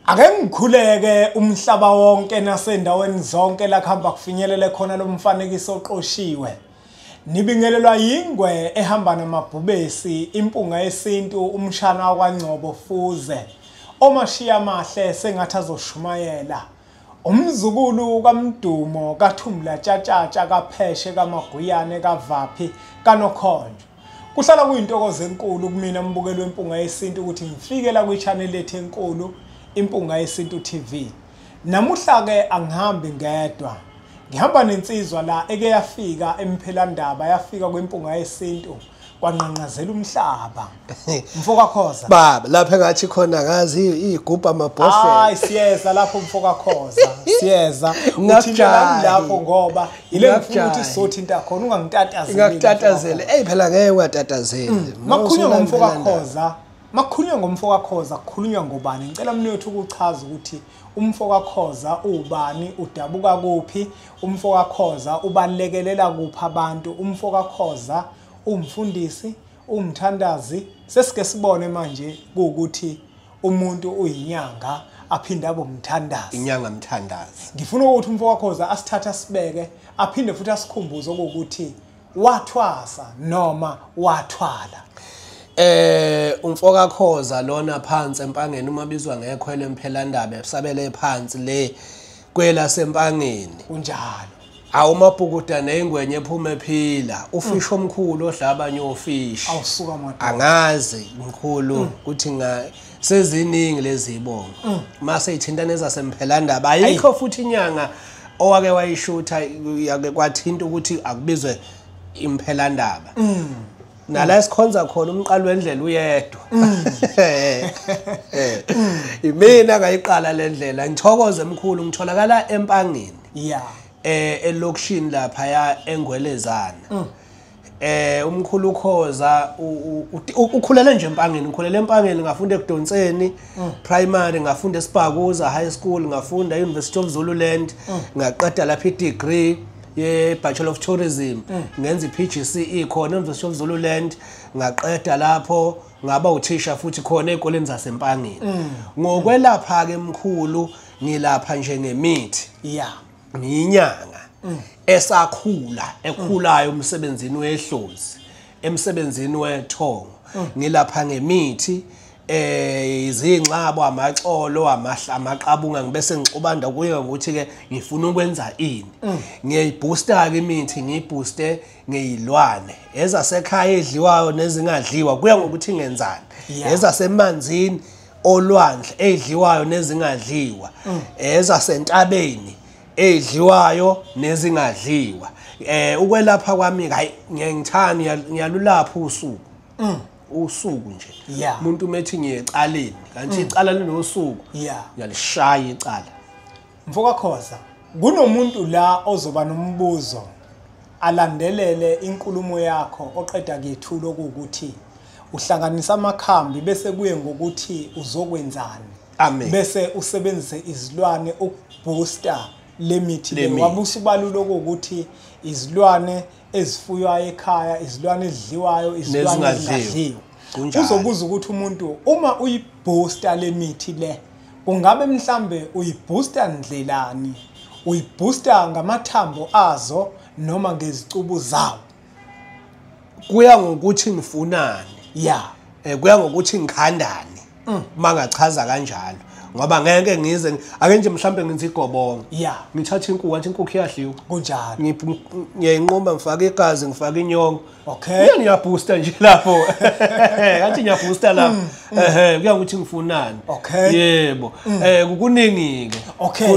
Ake ngikhuleke umhlaba wonke nasendaweni zonke la kuhamba kufinyelele khona lo mfanekiso oqoshiwe. Nibingelelwa yingwe ehamba namabhubesi, impunga yesintu, umshana wakwaNgcobo Fuze. Omashiya mahle sengathi azoshumayela. Umzukulu kaMdumo kaThumla Tshatshatsha kaPheshe kaMaguyane kaVaphi kaNokhonjo. Kuhlala kuyintokozo enkulu kumina mbukeli wempunga yesintu ukuthi ngifike la kwi-channel yethu enkulu Impunga Yesintu TV. Namuhla ke angihambi ngedwa. Ngihamba nensizwa la eke yafika emphelandaba, yafika kwimpunga yesintu kwanqanqazela umhlaba. Mfoka Khoza. Baba, lapha engathi khona ngazi igubha amabhodlela. Hayi siyeza lapho mfoka Khoza, siyeza. Uthintela lapho ngoba ile ngifuna ukuthi sothinta khona ungangitatazeli. Ngingakutatazela. Ey phela ngeke ungatatazeli. Makhulunywa ngomfoka Khoza. Makukhulunywa ngomfoka Khoza kukhulunywa ngobani? Ngicela mnewethu ukuchaza ukuthi umfoka Khoza ubani, udabuka kuphi, umfoka Khoza ubalekelela kuphi abantu, umfoka Khoza umfundisi, umthandazi. Sesike sibone manje ukuthi umuntu uyinyanga aphinde abe umthandazi. Inyanga mthandazi. Ngifuna ukuthi umfoka Khoza asithathe asibeke, aphinde futhi asikhumbuze ukuthi wathwasa noma wathwala. Umfoka Khoza lona phansi empangeni uma bizwa ngekhwele emphelandaba sabele phansi le kwela sempangeni. Kunjalo. Awumabhukuda neyingwenye ephuma ephila, ufish omkhulu odla abanye ofish. Awusuka madoda. Angazi mkhulu ukuthi nga seziningi lezi ibongo. Mase ithinta nezasemphelandaba ayikho futhi inyanga owake wayishutha yake kwathinta ukuthi akubizwe imphelandaba. Nala esikhonza khona umqalo wendlela uyedwa. Imina ngayiqala le ndlela. Ngithokoze mkhulu, ngitholakala empangeni. Yeah. Elokishini lapha ya eNgwelezana. Umkhulu Khoza ukhulele nje empangeni, ngikhulele empangeni, ngafunda eKudonseni primary, ngafunda eSibhakuza High School, ngafunda eUniversity of Zululand, ngaqeda lapha i-degree ye Bachelor of Tourism, ngenza i-PGCE khona eUniversity of Zululand, ngaqeda lapho ngaba uthisha futhi khona ezikoleni zasempangeni. Ngokwelapha ke mkhulu ngilapha nje ngemithi. Yeah. Ngiyinyanga esakhula ekhulayo emsebenzini wehlozi, emsebenzini wethongo. Ngilapha ngemithi, izinxabo, amaxolo, amaqabunga, ngibese ngixubanda kuye ukuthi ke ngifuna ukwenza ini. Ngiyayibooster ke imithi, ngiyibooste ngeyilwane ezasekhaya edliwayo nezingadliwa, kuya ngokuthi ngenzani. Ezasemanzini olwandle edliwayo nezingadliwa, ezasentabeni edliwayo nezingadliwa. Ukwelapha kwami hayi ngiyangithanda, ngiyalulapha usuku. Usuku nje. Umuntu umethi ngiyecaleni, kanti icala linosuku. Ngiyalishaya icala. Mfoka Khoza, kunomuntu la ozoba nombuzo alandelele inkulumo yakho oqeda kuyethula ukuthi uhlanganisa amakhambi bese kuye ngokuthi uzokwenzani. Amen. Bese usebenzise izilwane ukubooster le mithi le. Wabusa ubalula ukuthi izilwane ezifuywayo ekhaya, izilwane ezidliwayo, izilwane ezingadliwa. Uzobuza ukuthi umuntu uma uyibooster le mithi le, kungabe mhlambe uyibooster ndlelani? Uyibooster ngamathambo azo noma ngezicubu zawo? Kuya ngokuthi ngifunani. Yeah. Kuya ngokuthi ngikhandani. Mangachaza kanjalo. Ngoba ngeke ngize ake nje mhlambe ngenza igobongo. Yeah. Ngithatha inkukhu, ngathi inkukhu iyadliwa. Kunjalo. Ngiyayinquma ngifaka igazi, ngifaka inyongo. Okay. Ngiyabooster nje lapho. Ngathi ngiyabooster lapho. Kuya ngokuthi ngifunani. Okay. Yebo. Kuningi ke. Okay.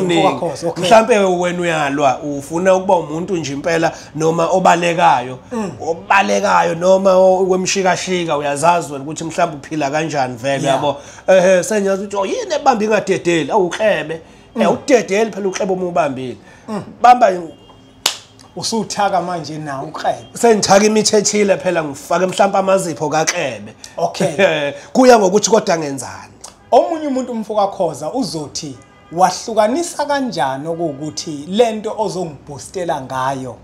Mhlambe wena uyalwa, ufuna ukuba umuntu nje impela noma obalekayo. Obalekayo noma wemshikashika, uyazazi wena ukuthi mhlambe uphila kanjani vele yabo. Sengiyazi ukuthi yini ebamba ingadedeli, awuklebe. Awudedeli phela uklebe uma ubambile. Bamba usuthaka manje nawo uklebe. Sengithaka imithi ethile phela, ngifake mhlawumbe amazipho kaklebe. Okay. Kuya ngokuthi kodwa ngenzani. Omunye umuntu umfoka Khoza uzothi wahlukanisa kanjani okuthi lento ozongibhoostela ngayo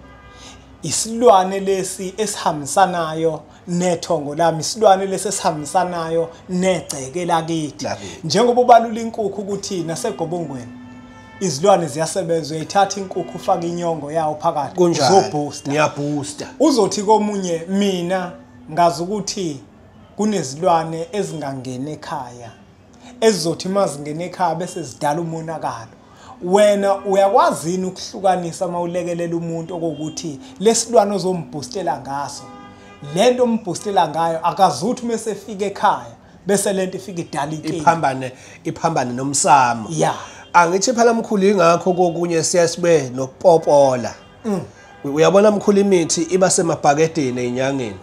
isilwane lesi esihambisanayo nethongo lami, isilwane lesesihambisanayo negceke lakithi. Njengoba ubalula inkukhu ukuthi nasegobongweni izilwane ziyasebenza, uyayithatha inkukhu ufake inyongo yawo phakathi, uzobooster. Ngiyabooster. Uzothi komunye mina ngazi ukuthi kunezilwane ezingangena ekhaya, ezizothi mazingena ekhaya bese zidala umonakalo. Wena uyakwazi yini ukuhlukanisa mawulekelela umuntu okuthi lesilwane ozombhoostela ngaso, lento ombhoostela ngayo akazuthi uma esefika ekhaya bese lento ifika idala inkinga, iphambane nomsamo. Angithi phela mkhulu, ingakho kokunye siyasibe nokupopola. Uyabona mkhulu, imithi iba semabhakedeni ezinyangeni,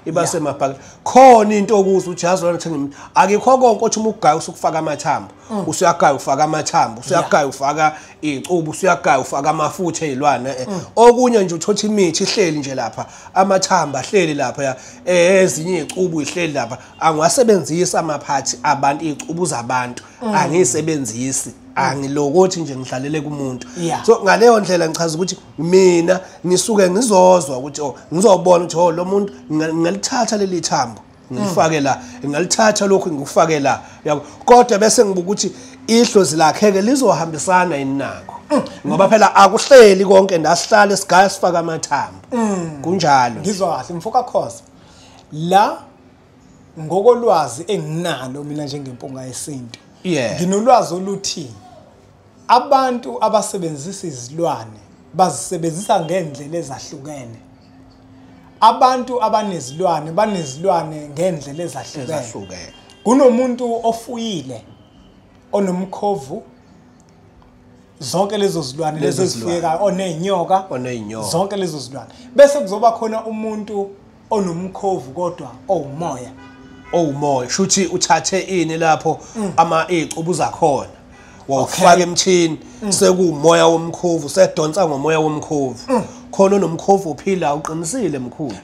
iba semabhakede. Khona into okuze uthi yazi wena uthenga imithi, akikho konke othi uma ugaya usukufaka amathambo, usuyagaya ufaka amathambo, usuyagaya ufaka icubu, usuyagaya ufaka amafutha ezilwane. Okunye nje uthothi imithi ihleli nje lapha, amathambo ahleli lapha, ezinye icubu ihleli lapha. Angiwasebenzisi amaphathi abantu, icubu zabantu angiyisebenzisi, angilokothi nje ngidlalele kumuntu. So ngaleyo ndlela ngichaza ukuthi mina ngisuke ngizozwa ukuthi oh, ngizobona ukuthi oh, lo muntu ngingalithatha leli thambo ngilifake la, ngingalithatha lokhu ngikufake la, yabo. Kodwa bese ngibuka ukuthi idlozi lakhe ke lizohambisana yini nakho, ngoba phela akuhleli konke, ndasihlale sigaya sifaka amathambo. Kunjalo. Ngizwa kahle mfoka Khoza. La ngokolwazi enginalo mina njengempunga yesintu, nginolwazi oluthi abantu abasebenzisa izilwane bazisebenzisa ngendlela ezahlukene. Abantu abanezilwane banezilwane ngendlela ezahlukene. Kunomuntu ofuyile onomkhovu, zonke lezo zilwane lezo ezifuyekayo, onenyoka, zonke lezo zilwane. Bese kuzoba khona umuntu onomkhovu kodwa owumoya. Owumoya, shuthi uthathe ini lapho ama icubu zakhona wawufaka emthini, sekuwumoya womkhovu, sedonsa ngomoya womkhovu. Khona onomkhovu uphila, uqinisile mkhulu.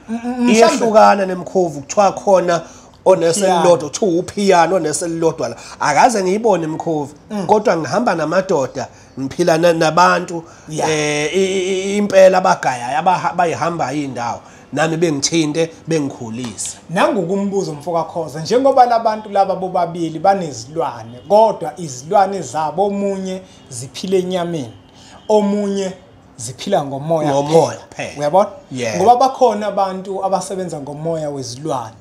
Iyehlukana nemkhovu, kuthiwa khona oneselilodwa, kuthiwa uphiyano oneselilodwa la. Akaze ngiyibone imkhovu, kodwa ngihamba namadoda, ngiphila nabantu impela abagayayo, abayihamba indawo, nami bengithinte bengikhulisa. Nangukumbuzo mfoka Khoza, njengoba labantu laba bobabili banezilwane, kodwa izilwane zabo omunye ziphila enyameni, omunye ziphila ngomoya kuphela. Uyabona? Ngoba bakhona abantu abasebenza ngomoya wezilwane.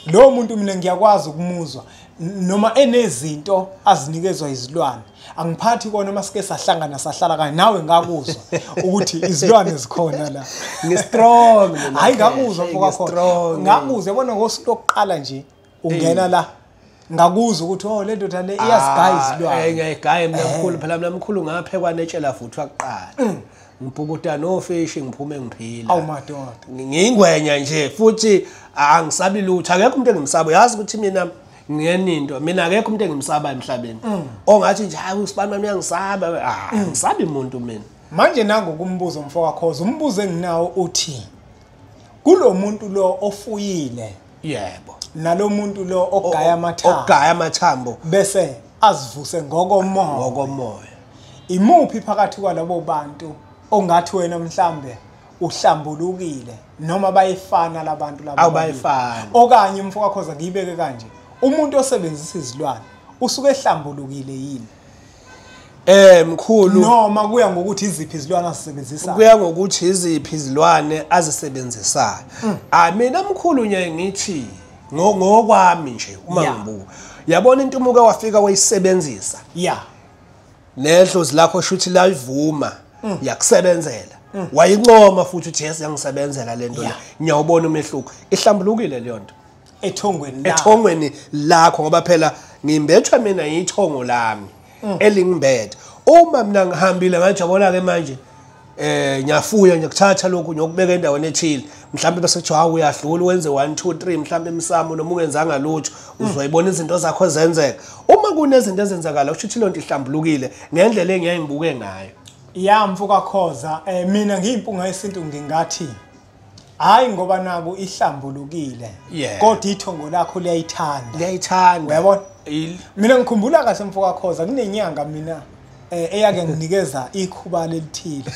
Lo muntu mina ngiyakwazi ukumuzwa noma enezinto azinikezwa izilwane. Angiphathi kona masike sahlangana sahlala kanye nawe, ngakuzwa ukuthi izilwane zikhona la. Ngi-strong mina. Hayi, ngakuzwa mfoka Khoza. Ngakuzwa, yabona ngosuku lokuqala nje ungena la, ngakuzwa ukuthi oh, le ndoda le iyasigaya izilwane. Ngiyayigaya mina mkhulu, phela mina mkhulu ngaphekwa netshela futhi wakuqala. Ngibhukuda nofishi ngiphume ngiphila. Awu madoda. Ngiyingwenya nje futhi angisabi lutho, akekho umuntu engimsaba. Yazi ukuthi mina ngeninto, mina akekho umuntu engimsaba emhlabeni. Ongathi nje hayi usibani mina uyangisaba, angisabi umuntu mina. Manje nangu kumbuzo mfoka Khoza, umbuzo enginawo uthi kulo muntu lo ofuyile, yebo, nalomuntu lo ogaya amathambo, ogaya amathambo bese azivuse ngokomoya, ngokomoya, imuphi phakathi kwalabo bantu ongathi wena mhlambe uhlambulukile, noma bayefana labantu laba? Abayefana. Okanye mfoka Khoza ngiyibeke kanje, umuntu osebenzisa izilwane usuke ehlambulukile yini? Mkhulu, noma kuya ngokuthi iziphi izilwane azisebenzisayo? Kuya ngokuthi iziphi izilwane azisebenzisayo. Mina mkhulu nje ngithi ngokwami nje uma ngibuka, yabona into umuke wafika wayisebenzisa, nedlozi lakho shuthi layivuma, yakusebenzela, wayincoma futhi uthi yes yangisebenzela lento le, ngiyawubona umehluko. Ihlambulukile leyo nto ethongweni lakho, ethongweni lakho, ngoba phela ngimbethwe mina yithongo lami elingimbethe. Uma mina ngihambile ngathi yabona ke manje ngiyafuya ngiyakuthatha lokhu ngiyokubeka endaweni ethile, mhlawumbe bese kuthiwa hawu uyadlula wenze 1 2 3 mhlawumbe emsamo noma ungenzanga lutho, uzoyibona izinto zakho zenzeka. Uma kunezinto ezenzakala kusho ukuthi lonto ihlambulukile ngendlela engiyaye ngibuke ngayo. Ya mfoka Khoza, mina ngiyimpunga yesintu ngingathi hayi ngoba naku ihlambulukile, kodwa ithongo lakho liyayithanda, liyayithanda. Uyabona? Mina ngikhumbula kahle mfoka Khoza, kunenyanga mina eyake nginikeza ikhuba lelithile.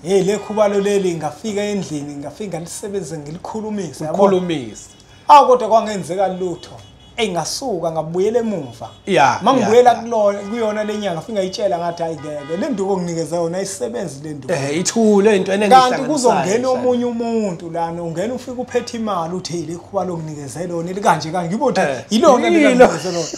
Hey, le khubalo leli ngafika endlini ngafika ngalisebenza ngilikhulumisa, yabo. Khulumisa. Awu kodwa kwangenzeka lutho. Engasuka ngabuyela emuva. Mangibuyela kulona kuyona lenyanga ngafika ngayitshela ngathi hayi ngeke le nduku onginikeza yona ayisebenzi le nduku. Ithule into enengihlangana. Kanti kuzongena omunye umuntu lana ungena ufika uphethe imali uthi le khubalo onginikeze lona likanje kanje ngibothi yilona likanikeze lona.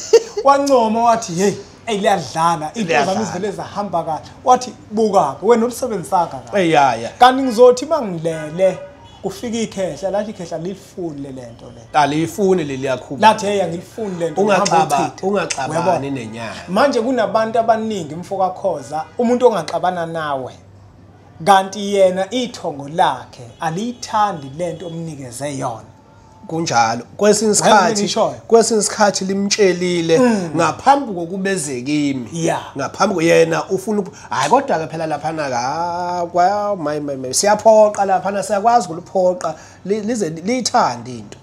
Wancoma wathi hey liyadlala into zami zivele zahamba kahle. Wathi buka wena ulisebenzisaka kahle. Yeah. Kanti ngizothi mangilele kufika ikhehla lathi ikhehla lilifuni lento le. Alifuni leli yakhuba. Lathi hey angilifuni lento. Ungaxabani nenyanga. Manje kunabantu abaningi mfoka Khoza umuntu ongaxabana nawe kanti yena ithongo lakhe aliyithandi lento omnikeze yona. Kunjalo. Kwesinye isikhathi limtshelile ngaphambi kokubeze kimi. Ngaphambi yena ufuna hayi kodwa ke phela laphana ka kwa my siyaphoqa laphana siyakwazi ukuliphoqa lize lithande into.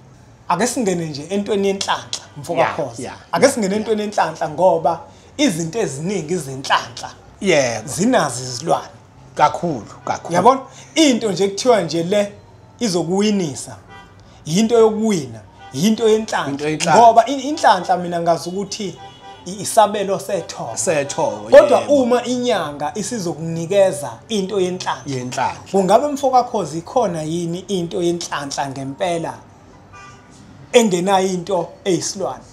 Ake singene nje entweni yenhlanhla mfoka Khoza. Ake singene entweni yenhlanhla ngoba izinto eziningi izinhlanhla. Yebo. Zinazo izilwane kakhulu kakhulu. Yabona into nje kuthiwa nje le izokuwinisa. Into yokuwina, into yenhlanhla. Ngoba inhlanhla mina ngazi ukuthi isabelo sethongo. Kodwa uma inyanga isizokunikeza into yenhlanhla. Kungabe mfoka Khoza ikhona yini into yenhlanhla ngempela engenayo into eyisilwane?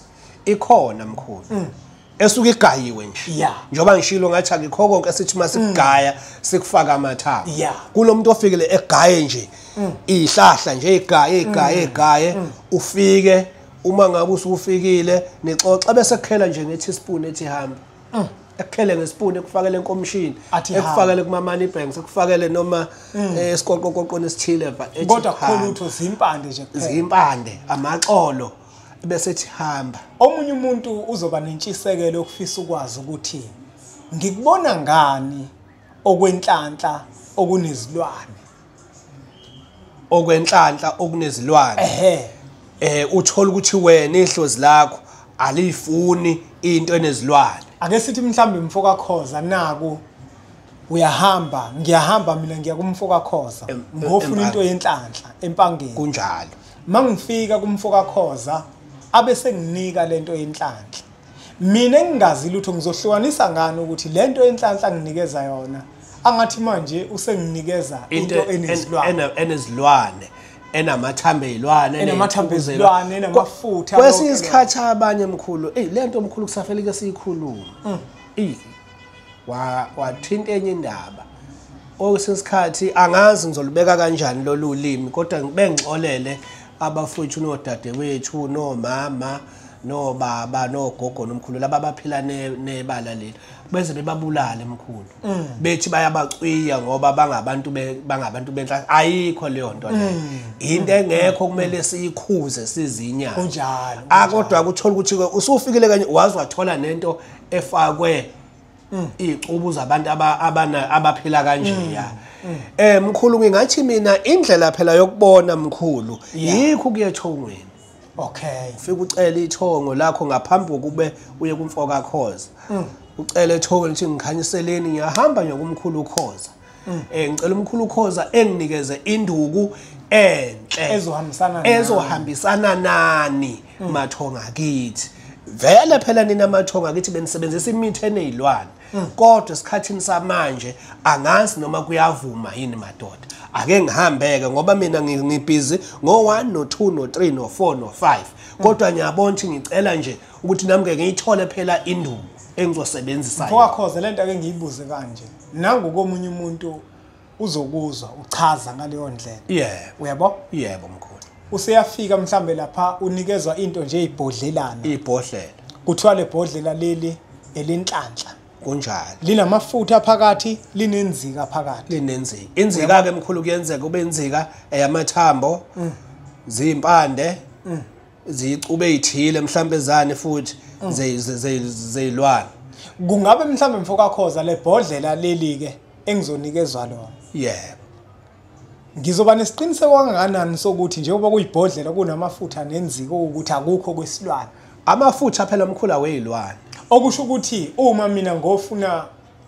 Ikhona mkhulu. Esuke igayiwe nje. Njengoba ngishilo ngathi akikho konke esithi masikugaya sikufaka amathambo. Kulomuntu ofikile egaye nje ihlahla nje egaye ufike uma ngabe usufikile nixoxa bese kukhela nje nge-teaspoon ethi hamba. Ekukhele ngespoon ekufakele enkomishini, ekufakele kuma money banks, ekufakele noma esiqoqoqoqweni esithile kodwa kukhona utho zimpande nje kuphela. Zimpande, amaxolo bese ethi hamba. Omunye umuntu uzoba nentshisekelo yokufisa ukwazi ukuthi ngikubona ngani okwenhlanhla okunezilwane. Okwenhlanhla okunezilwane. Uthola ukuthi wena ihlozi lakho alifuni into enezilwane. Ake sithi mhlambe mfoka Khoza naku uyahamba, ngiyahamba mina ngiya kumfoka Khoza ngofuna into yenhlanhla empangeni. Kunjalo. Mangifika kumfoka Khoza abe senginika lento yenhlanhla. Mina engingazi lutho ngizohlukanisa ngani ukuthi lento yenhlanhla nginikeza yona angathi manje usenginikeza into enezilwane, enezilwane, enamathambo ezilwane, enamathambo ezilwane, enamafutha. Kwesinye isikhathi abanye mkhulu, lento mkhulu kusafelike siyikhuluma. Wathinta enye indaba. Okwesikhathi angazi ngizolubeka kanjani lolu limi kodwa ngibengixolele abafowethu nodadewethu nomama nobaba nogogo nomkhulu laba abaphila nebala leli beze bebabulale mkhulu bethi bayabacwiya ngoba bangabantu benhlanhla. Ayikho leyo nto leyo, into engekho kumele siyikhuze sizinyanga. Kunjalo. Kodwa ukuthola ukuthi usufikile kanye wazi wathola nento efakwe izicubu zabantu abaphila kanje ya. Mkhulu ngingathi mina indlela phela yokubona mkhulu yikho kuye ethongweni. Okay. Ufika ucela ithongo lakho ngaphambi kokube uye kumfoka Khoza. Ucela ethongweni ukuthi ngikhanyiseleni ngiyahamba ngiyokumkhulu Khoza. Ngicela umkhulu Khoza enginikeze induku enhle ezohambisana nani mathonga kithi. Vele phela nina mathonga kithi benisebenzisa imithi enezilwane. Kodwa esikhathini samanje angazi noma kuyavuma yini madoda. Ake ngihambeke ngoba mina ngibhizi ngo1 no2 no3 no4 no5. Kodwa ngiyabona ukuthi ngicela nje ukuthi nami ke ngiyithole phela induku engizosebenzisa. Mfoka Khoza lento ake ngiyibuze kanje. Nangu komunye umuntu uzokuzwa uchaza ngaleyo ndlela. Yebo. Uyabo? Yebo mkhulu. Useyafika mhlambe lapha unikezwa into nje ibhodlelana. Ibhodlela. Kuthiwa le bhodlela leli elinhlanhla. Kunjalo. Linamafutha phakathi, linenzika phakathi. Linenzika. Inzika ke mkhulu kuyenzeka ube inzika eyamathambo, zimpande, zicube ezithile mhlambe zani futhi zezilwane. Kungabe mhlambe mfoka Khoza le bhodlela leli ke engizonikezwa lona. Yebo. Ngizoba nesiqiniseko kangakanani sokuthi njengoba kuyibhodlela kunamafutha nenzika ukuthi akukho kwesilwane. Amafutha phela mkhulu awezilwane. Okusho ukuthi uma mina ngofuna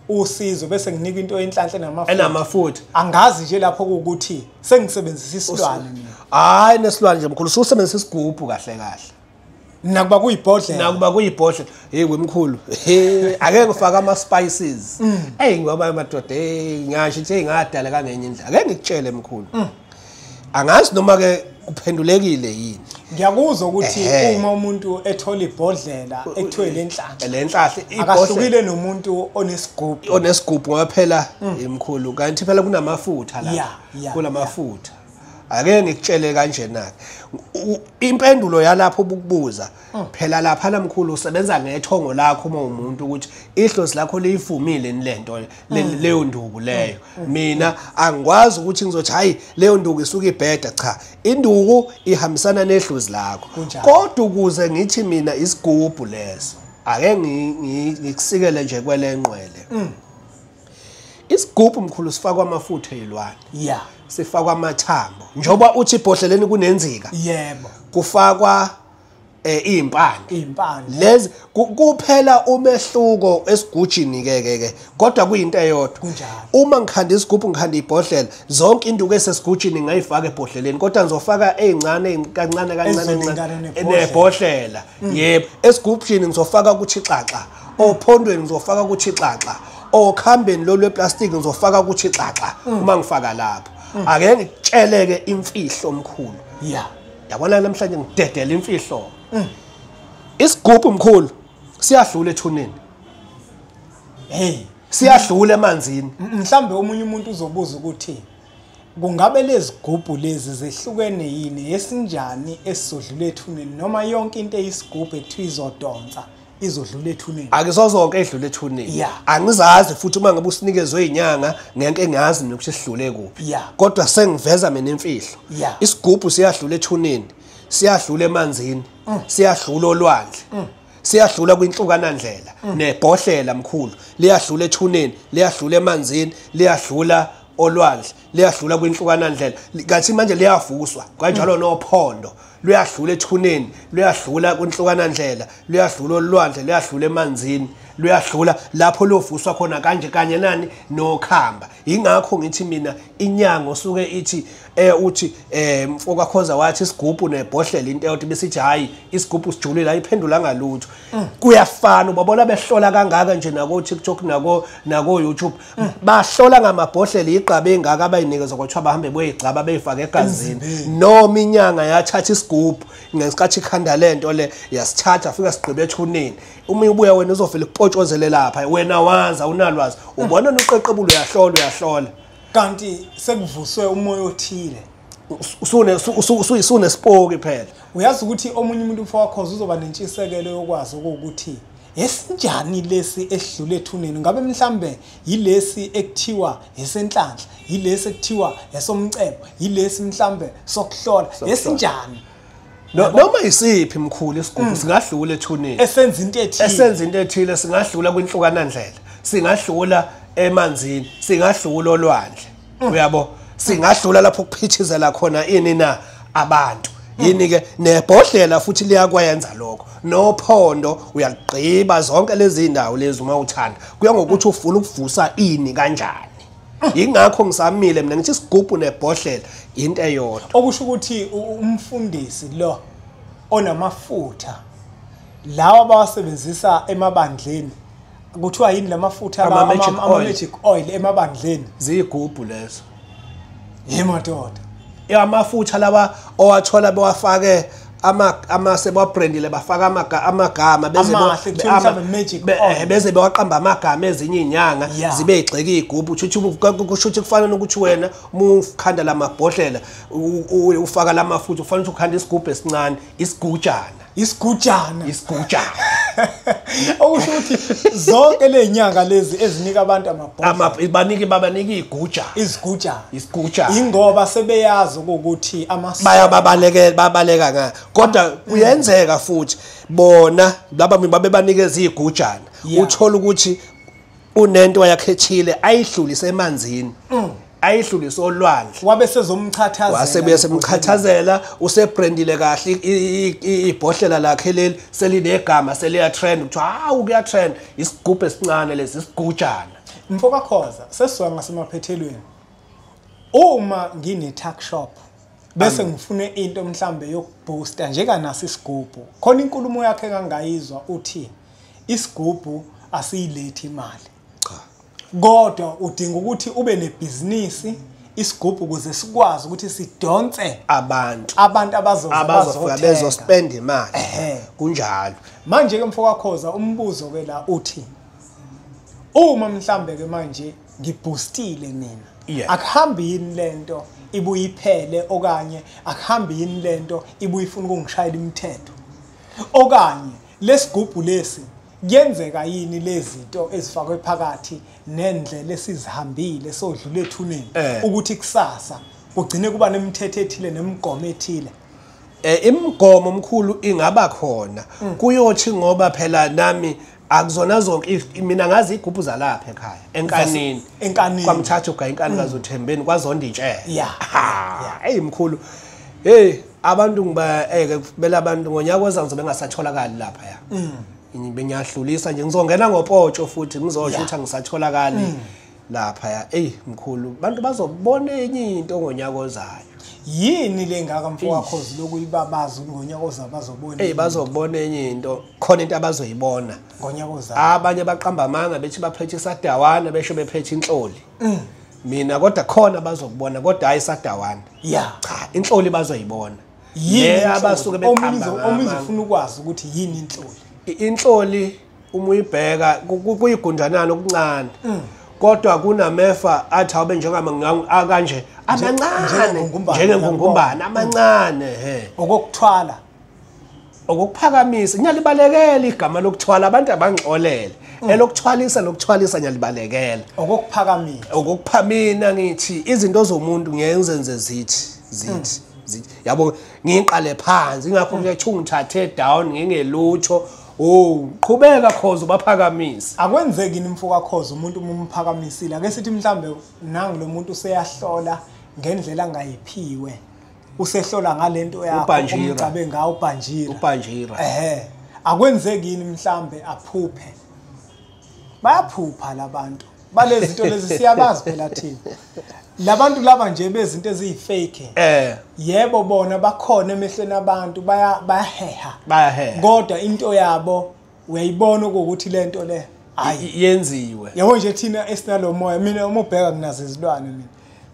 usizo bese nginika into enhlanhla namafutha. Enamafutha. Angazi nje lapho ukuthi sengisebenzisa isilwane mina. Hayi nesilwane nje mkhulu, usebenzisa isigubhu kahle kahle. Nakuba kuyibhodlela. Nakuba kuyibhodlela. Hey wemkhulu. Ake ngifake ama spices. Hey ngoba madoda hey ngisho nje ngadala kangenye indlela. Ake ngikutshele mkhulu. Angazi noma ke kuphendulekile yini. Ngiyakuzwa ukuthi uma umuntu ethola ibhodlela ekuthiwe lenhlanhla. Lenhlanhla ibhodlela akahlukile nomuntu onesigubhu. Onesigubhu ngoba phela emkhulu kanti phela kunamafutha la. Kunamafutha. Ake ngikutshele kanjena ke. Impendulo yalapho ukubuza phela lapha namkhulu usebenza ngethongo lakho uma umuntu ukuthi ihlosi lakho liyifumile lento leyo nduku leyo. Mina angikwazi ukuthi ngizothi hayi leyo nduku isuka ibheda, cha, induku ihambisana nehlosi lakho. Kodwa ukuze ngithi mina isigubhu leso ake ngikusikele nje kwelenqwele. Isigubhu mkhulu sifakwa amafutha ezilwane. Yeah. Sifakwa amathambo. Njengoba uthi ibhodleleni kunenzika. Yebo. Kufakwa impande. Impande. Lezi kuphela umehluko esigujini ke kodwa kuyinto eyodwa. Kunjalo. Uma ngikhanda isigubhu ngikhanda ibhodlela, zonke induku esesigujini ngayifaka ebhodleleni kodwa ngizofaka ezincane kancane kancane nebhodlela. Yebo, esigubhini ngizofaka ukuthi xaxa, ophondweni ngizofaka ukuthi xaxa, okhambeni lo lweplastic ngizofaka ukuthi xaxa uma ngifaka lapho. Ake ngikutsheleke imfihlo omkhulu. Yeah. Yabona namhlanje ngidedela imfihlo. Isigubhu mkhulu siyadlula ethuneni. Hey, siyadlula emanzini. Mhlambe omunye umuntu uzobuza ukuthi kungabe lezigubhu lezi zehlukene yini, esinjani esizodlula ethuneni noma yonke into eyisigubhu ekuthiwa izodonsa izodlula ethuneni? Akuzozonke edlula ethuneni. Angizazi futhi uma ngabe usinikezwe inyanga ngeke ngiyazi mina ukuthi sidlule kuphi. Kodwa sengiveza mina imfihlo. Isigubhu siyadlula ethuneni, siyadlula emanzini, siyadlula olwandle, siyadlula kwinhlukana ndlela, nebhodlela mkhulu liyadlula ethuneni, liyadlula emanzini, liyadlula olwandle, liyadlula kwinhlukana ndlela. Kanti manje liyavuswa kanjalo nophondo luyadlula ethuneni, luyadlula kwinhlukana ndlela, luyadlula olwandle, luyadlula emanzini, luyadlula lapho lovuswa khona kanje kanye nani nokhamba. Ingakho ngithi mina inyanga osuke ithi uthi mfoka Khoza wathi isigubhu nebhodlela into eyodwa besithi hayi isigubhu sijulile ayiphendula ngalutho. Kuyafana ubabona behlola kangaka nje nako TikTok nako YouTube bahlola ngamabhodlela igqabe engaka abayinikezwa kwathiwa bahambe boyigcaba beyifake egazini. Noma inyanga yathatha isigubhu ngesikhathi ikhanda lento le yasithatha afika sigqibe ethuneni. Uma ubuya wena uzofela ukupotshozele lapha wena waza unalwazi ubona noqeqebulo uyahlola uyahlola kanti sekuvuswe umoya othile usunesipoki phela. Uyazi ukuthi omunye umuntu mfowakhoza uzoba nentshisekelo yokwazi ukuthi esinjani lesi esidlule ethuneni, ngabe mhlambe yilesi ekuthiwa esenhlanhla, yilesi ekuthiwa esomcebo, yilesi mhlambe sokuhlola, esinjani? Noma isiphi mkhulu isigubhu singadlula ethuneni esenza into ethile, esenza into ethile, singadlula kwinhlukana ndlela, singadlula emanzini, singadlula olwandle, uyabo, singadlula lapho kuphithizela khona ini na abantu yini ke nebhodlela futhi liyakwenza lokho, nophondo uyaligqiba zonke lezi ndawo lezi uma uthanda, kuya ngokuthi ufuna ukuvusa ini kanjani. Ingakho ngisamile mina ngithi isigubhu nebhodlela into eyodwa. Okusho ukuthi umfundisi lo onamafutha lawa abawasebenzisa emabandleni kuthiwa yini lamafutha ama-magic oil emabandleni? Ziyigubhu lezo. Yemadoda. Amafutha laba owathola bewafake ama sebabrandile bafaka amagama beze beze bewaqamba amagama ezinye inyanga zibe igxeka igubhu. Kusho ukuthi kufana nokuthi wena uma ukhanda lamabhodlela ufaka lamafutha ufanele ukuthi ukhanda isigubhu esincane, isigujana. Isigujana. Isigujana. Okusho ukuthi zonke lezinyanga lezi ezinika abantu amabhodlela banike babanike iguja. Isigujana. Isigujana. Ingoba sebeyazi ukuthi bayababalekela babaleka nga. Kodwa kuyenzeka futhi bona laba babebanikeza igujana. Uthola ukuthi unento yakhethile ayidlulise emanzini. Ayidlulise olwandle. Wabe sezomchathazela. Wasebuye semchathazela usebrandile kahle ibhodlela lakhe leli selinegama seliya trend kuthiwa hawu kuya trend isigubhu esincane lesi isigujana. Mfoka Khoza, sesizwa ngasemaphethelweni. Uma ngine tuck shop bese ngifune into mhlambe yokubooster njenganasi isigubhu, khona inkulumo yakhe engangayizwa uthi isigubhu asiyilethi imali. Cha. Kodwa udinga ukuthi ube nebhizinisi isigubhu ukuze sikwazi ukuthi sidonse abantu abazofika bezospend imali. Kunjalo. Manje ke mfoka Khoza, umbuzo ke la uthi uma mhlambe ke manje ngiboostile mina, akuhambi yini lento ibuye iphele, okanye akuhambi yini lento ibuye ifuna ukungishayela imithetho, okanye lesigubhu lesi kuyenzeka yini lezinto ezifakwe phakathi nendlela esizihambile sodlula ethuneni ukuthi kusasa kugcine kuba nemithetho ethile nemigomo ethile? Imigomo omkhulu ingaba khona kuyothi ngoba phela nami akuzona zonke, mina ngazi igubhu zalapha ekhaya enkanini kwamthatha uga inkani kaZothembeni kwaZonda intshele. Hey mkhulu, hey abantu ngiba bela abantu ngonyaka ozayo ngizobe ngasatholakali lapha ya. Bengiyahlulisa nje, ngizongena ngopotsho futhi ngizosho ukuthi angisatholakali lapha ya. Ey mkhulu, abantu bazobona enye into ngonyaka ozayo. Yini le ngaka mfoka Khoza lokuyibabaza ngonyaka ozayo bazobona? Ey bazobona enye into, khona into abazoyibona ngonyaka ozayo. Abanye baqamba amanga bethi baphethe isadawana besho bephethe inhloli. Mina kodwa khona bazokubona, kodwa hayi isadawana. Cha, inhloli bazoyibona. Yini abasuke beqamba? Omunye ufuna ukwazi ukuthi yini inhloli. Inhloli uma uyibheka kuyigunjanana okuncane, kodwa kunamefa athi awube njengama kanje amancane, njengengungumbane amancane. Okokuthwala, okukuphakamisa, ngiyalibalekela igama lokuthwala, abantu abangixolele. Elokuthwalisa lokuthwalisa ngiyalibalekela. Okokuphakamisa, okokuphamina ngithi izinto zomuntu ngeke ngizenze zithi yabo, ngiqale phansi ingakho ngithi ungithathe down ngingelutho. Oh, qhubeka Khoza ubaphakamise. Akwenzeki yini mfoka Khoza umuntu uma umphakamisile, ake sithi mhlambe nangu lo muntu useyahlola ngendlela angayiphiwe, usehlola ngalento yakho umcabe ngawo ubhanjira. Akwenzeki yini mhlambe aphuphe? Bayaphupha labantu balezi zinto lezi, siyabazi phela thina labantu laba nje bezinto eziyifake. Yebo bona bakhona emehlweni abantu, bayaheha, kodwa into yabo uyayibona ukuthi lento le hayi yenziwe. Yabo nje thina esinalomoya, mina uma ubheka nginazo izilwane mina.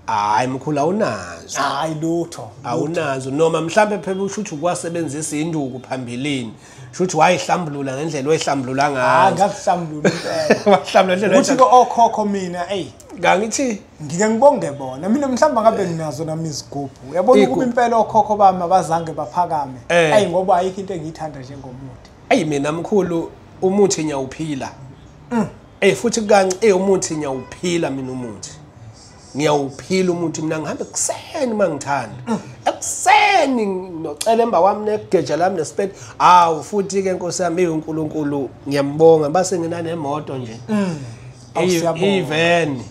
Hayi mkhulu awunazo. Hayi lutho. Awunazo noma mhlambe phela usho ukuthi ukwasebenzisa induku phambilini. Shuthi wayihlambulula ngendlela oyihlambulula ngayo. Hayi ngakuhlambulula impela. Wahlambulula ngendlela. Uthi ke okhokho mina ey ngangithi ngike ngibonge bona. Mina mhlawumbe ngabe nginazo nami izigubhu. Uyabona ukuba impela okhokho bami abazange baphakame. Ey ngoba ayikho into engiyithanda njengomuthi. Ey mina mkhulu umuthi ngiyawuphila. Ey futhi kanci umuthi ngiyawuphila mina umuthi. Ngiyawuphila umuthi mina, ngihambe ekuseni mangithanda. Ekuseni nocela emba wami negeja lami nesipedi. Awu futhi ke Nkosi yami uNkulunkulu ngiyambonga base nginanemoto nje. Even.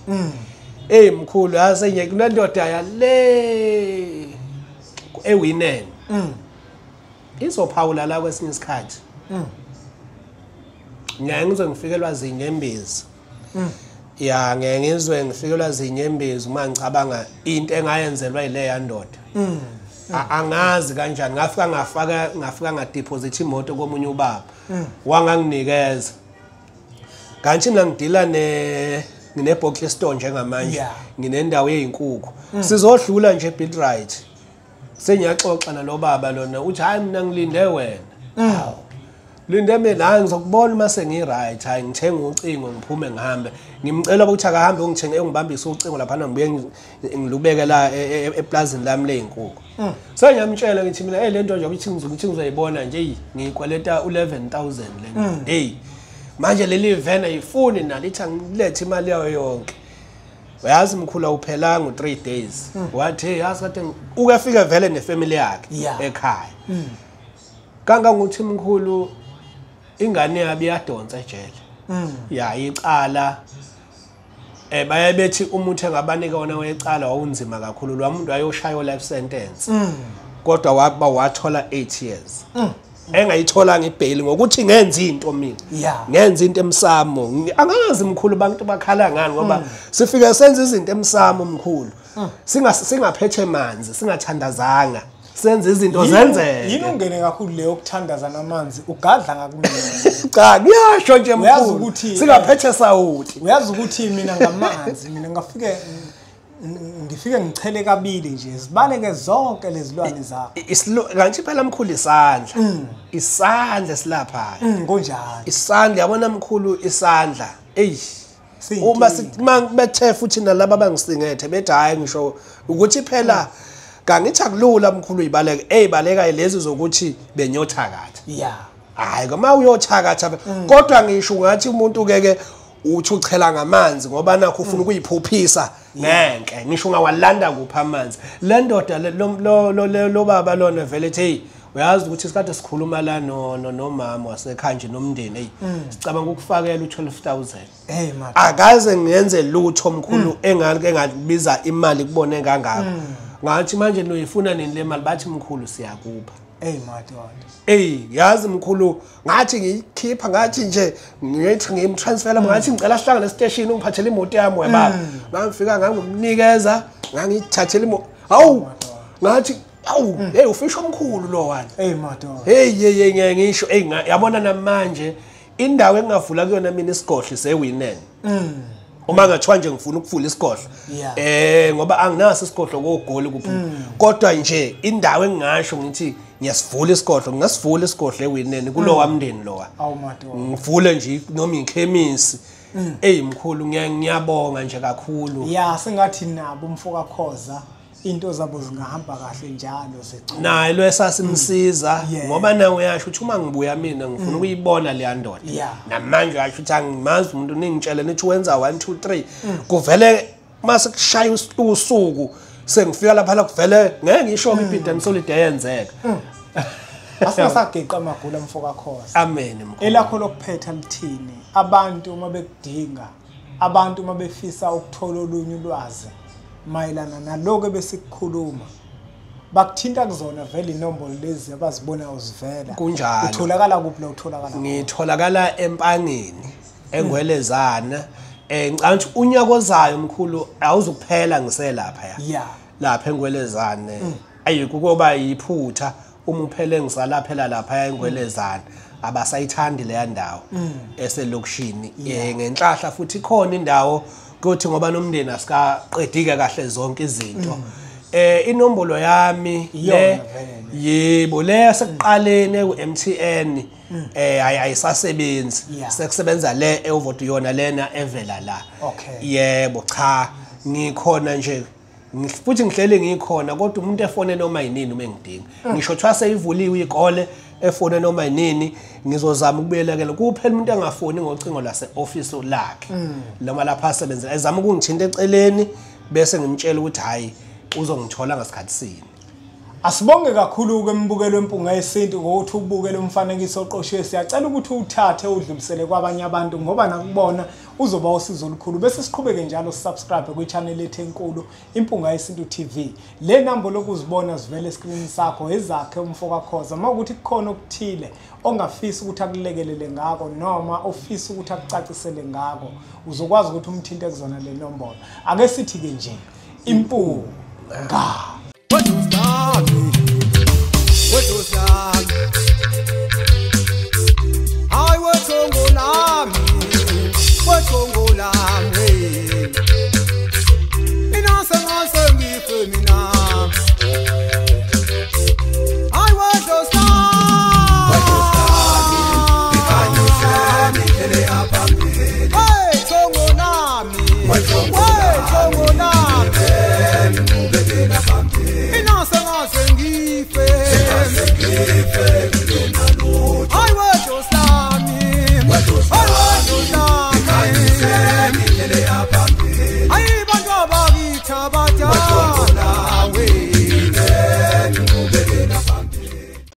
Ey mkhulu yase nje kunendoda yale ewinene. Izophawula la kwesinye isikhathi. Ngiyaye ngizwe ngifikelwa zinyembezi. Ya ngeke ngizwe ngifikelwa zinyembezi uma ngicabanga into engayenzelwa yileya ndoda. Angazi kanjani ngafika ngafaka ngadeposit imoto komunye ubaba. Wanganginikeza. Kanti mina ngidila nginebhox store njengamanje, nginendawo yezinkukhu. Sizodlula nje Build Right. Sengiyaxoxa nalo baba lona uthi hayi mina ngilinde wena. Hawu. Linde mina ngizokubona uma sengi-right, hayi ngithenga ucingo ngiphume ngihambe. Ngimcela ukuthi akahambe ungithenge ungibambise ucingo lapha ngibuye ngilubeke la eplazini lami lezinkukhu. Sengiyamtshela ngithi mina hey lento nje ukuthi ngizoyibona nje ngiyikweleta u11,000 le. Hey manje leli van ayifuni nalithi angilethe imali yayo yonke. Uyazi mkhulu awuphelanga u3 days. Wathi hey yazi kade ukafika vele nefamily yakhe ekhaya. Kangangokuthi mkhulu ingane yabi iyadonsa ejele. Ya icala baye bethi umuntu engabanika wona wecala wawunzima kakhulu lo muntu ayoshaya life sentence. Kodwa waba wathola 8 years. Engayitholanga ibail ngokuthi ngenza into mina. Ngenza into emsamo. Angazi mkhulu abantu bakhala ngani ngoba sifike senza izinto emsamo mkhulu. Singaphethe manzi, singathandazanga. Senza izinto zenzeke. Yini ungene kakhulu leyo ukuthandaza namanzi ugadla ngakumina. Cha, ngiyasho nje mkhulu. Singaphethe sawuti. Uyazi ukuthi mina ngamanzi, mina ngafike ngifike ngichele kabili nje zibaleke zonke lezilwane zakho. Kanti phela mkhulu isandla. Isandla silapha. Kunjalo. Isandla yabona mkhulu isandla. Ey. Uma bethe futhi nalabo abangisingethe bethi hayi ngisho ukuthi phela kangithi akulula mkhulu ibaleke ezibaleka lezi zokuthi benyothakatha. Yeah. Hayi uma uyothakatha kodwa ngisho ngathi umuntu keke uthi uchela ngamanzi ngoba nakho ufuna ukuyiphuphisa ngenke ngisho ungawalanda kuphi amanzi. Le ndoda lo baba lona vele ethi hey uyazi ukuthi isikade sikhuluma la no nomama wasekhaya nje nomndeni hey sicabanga ukufakela u12000. Hey man, akaze ngiyenze lutho mkhulu engabiza imali kubone kangaka. Ngathi manje noyifuna nini le mali, bathi mkhulu siyakupha. Hey madoda. Ey yazi mkhulu ngathi ngiyikhipha ngathi nje ngithi ngimtransfera ngathi ngicela sihlangane estation ungiphathele imoto yami webaba. Ngangifika ngangumnikeza ngangithathela imoto. Hawu ngathi awu hey ufisho omkhulu lo wani. Hey madoda. Hey hey ngeke ngisho hey yabona namanje indawo engingavula kuyona mina isigodlo sewinene. Uma ngathiwa nje ngifuna ukuvula isigodlo ngoba anginaso isigodlo koGoli kuphi kodwa nje indawo engingasho ngithi ngiyasivula isigodlo ngingasivula isigodlo ewinene kulowa mndeni lowa. Awu madoda. Ngivule nje noma ikhemisi. Ey mkhulu ngiyabonga nje kakhulu. Ya sengathi nabo umfoka Khoza into zabo zingahamba kahle njalo zicula. Naye lo esasimsiza ngoba nawe uyasho ukuthi uma ngibuya mina ngifuna ukuyibona le ndoda. Namanje uyasho ukuthi angimazi umuntu ningitshele nithi wenza 1 2 3 kuvele mase kushaya usuku sengifika lapha la kuvele ngeke ngisho ibhidani solid eyenzeka. Asingasageqa amagula mfoka Khoza. Amen mkhulu. Elakho lokuphetha lithini? Abantu uma bekudinga, abantu uma befisa ukuthola olunye ulwazi mayelana naloko besikukhuluma bakuthinta kuzona vele inombolo lezi abazibonayo zivela. Kunjalo. Utholakala kuphi la utholakala? Ngitholakala Empangeni eNgwelezana. Ngicabanga ukuthi unyaka ozayo mkhulu awuzukuphela ngiselapha ya. Lapha eNgwelezane. Ayikho kuba yiphutha uma uphele ngisalaphela lapha eNgwelezana. Abasayithandi leya ndawo eselokishini. Ngenhlahla futhi ikhona indawo kuthi ngoba nomndeni asikaqedike kahle zonke izinto. Inombolo yami le yebo le sekuqaleni ku MTN ayisasebenzi sekusebenza le evote yona lena evela la. Yebo cha ngikhona nje futhi ngihlele ngikhona kodwa umuntu efone noma yinini uma engidinga. Ngisho thiwa seyivuliwe ikole efone noma yinini ngizozama ukubuyelekela kuphela umuntu engafoni ngocingo lase office lakhe noma lapha asebenzela ezama ukungithinta eceleni bese ngimtshela ukuthi hayi uzongithola ngasikhathi sini. Asibonge kakhulu ke mbukelo wempunga yesintu ngokuthi ubukele umfanekiso oqoshiwe. Siyacela ukuthi uwuthathe udlulisele kwabanye abantu ngoba nakubona uzoba usizo olukhulu. Bese siqhubeke njalo subscribe kwi-channel yethu enkulu Impunga Yesintu TV. Le number lokuzibona zivele escreen sakho ezakhe umfoka Khoza. Uma ukuthi kukhona okuthile ongafisa ukuthi akulekelele ngako noma ofisa ukuthi akucacisele ngako uzokwazi ukuthi umthinte kuzona le nombolo. Ake sithi ke nje impunga. I work on